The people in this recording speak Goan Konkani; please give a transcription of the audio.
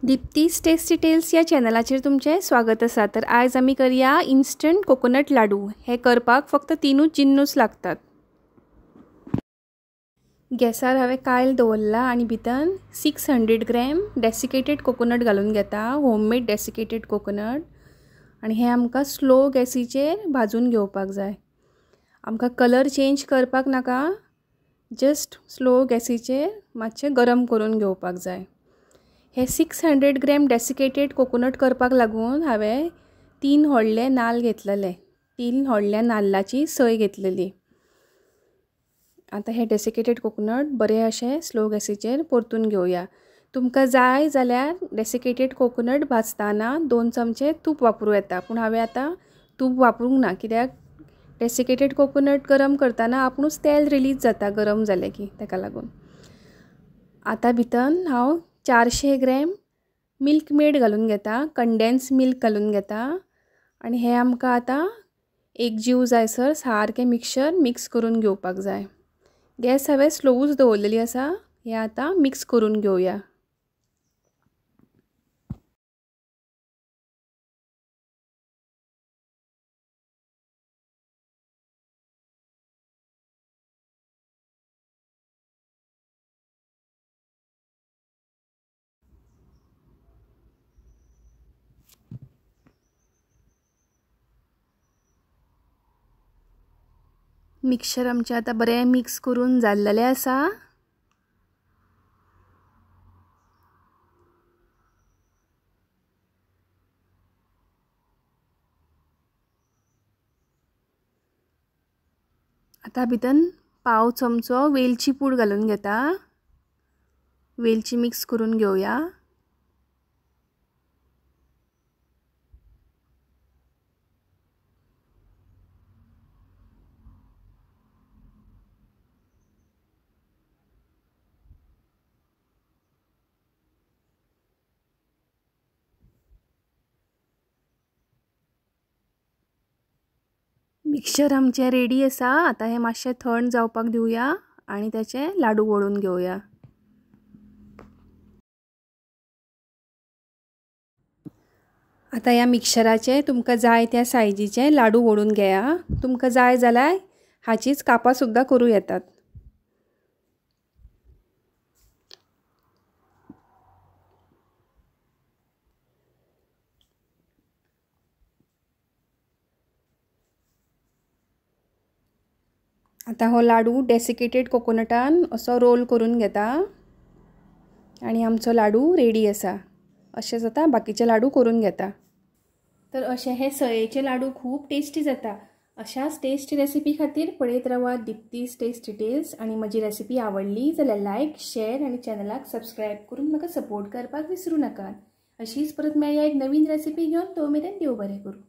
दीप्तीस टेस्टी टेल्स या चॅनलाचेर तुमचें स्वागत आसा। तर आयज आमी करया इन्स्टंट कोकोनट लाडू। हे करपाक फक्त 3 जिन्नूस लागतात। गॅसार हांवें कायल दवरला आनी भितर 600 ग्रॅम डेसिकेटेड कोकोनट घालून घेता, होममेड डेसिकेटेड कोकोनट। आनी हे आमकां स्लो गॅसीचेर भाजून घेवपाक जाय। आमकां कलर चेंज करपाक नाका, जस्ट स्लो गॅसीचेर मातशें गरम करून घेवपाक जाय। हे 600 ग्रॅम डेसिकेटेड कोकोनट करपाक लागून हांवें 3 व्हडले नाल्ल घेतलेले, 3 व्हडल्या नाल्लाची सय घेतलेली। आतां हे डेसिकेटेड कोकोनट बरें अशें स्लो गॅसीचेर परतून घेवया। तुमकां जाय जाल्यार डेसिकेटेड कोकोनट भाजतना 2 चमचे तूप वापरूं येता, पूण हांवें आतां तूप वापरूंक ना, कित्याक डेसिकेटेड कोकोनट गरम करतना आपुणूच तेल रिलीज जाता गरम जालें की, ताका लागून। आतां भितर हांव 400 ग्रॅम मिल्क मेड घालून घेता, कंडेन्स मिल्क घालून घेता। आनी हे आमकां आतां एक जीव जायसर सारकें मिक्सचर मिक्स करून घेवपाक जाय। गॅस हांवें स्लोवूच दवरलेली आसा। हे आतां मिक्स करून घेवया। मिक्सचर आमचें आतां बरें मिक्स करून जाल्लेलें आसा। आतां भितर 1/4 चमचो वेलची पूड घालून घेता, वेलची मिक्स करून घेवया। मिक्सचर आमचें रेडी आसा। आतां हें मातशें थंड जावपाक दिवया आनी ताचे लाडू वळून घेवया। आतां ह्या मिक्सचराचे तुमकां जाय त्या सायजीचे लाडू वळून घेया। तुमकां जाय जाल्यार हाचीच कापां सुद्दां करूं येतात। आतां हो लाडू डेसिकेटेड कोकोनटान असो रोल करून घेता आनी आमचो लाडू रेडी आसा। अशेंच आतां बाकीचे लाडू करून घेता। तर अशे हे सयेचे लाडू खूब टेस्टी जाता। अशाच टेस्टी रेसिपी खातीर पळयत रावात दीप्तीस टेस्टी टेल्स। आनी म्हजी रेसिपी आवडली जाल्यार लायक, शेअर आनी चॅनलाक सबस्क्रायब करून म्हाका सपोर्ट करपाक विसरूं नाकात। अशीच परत मेळया एक नवीन रेसिपी घेवन। तो मेरेन देव बरें करूं।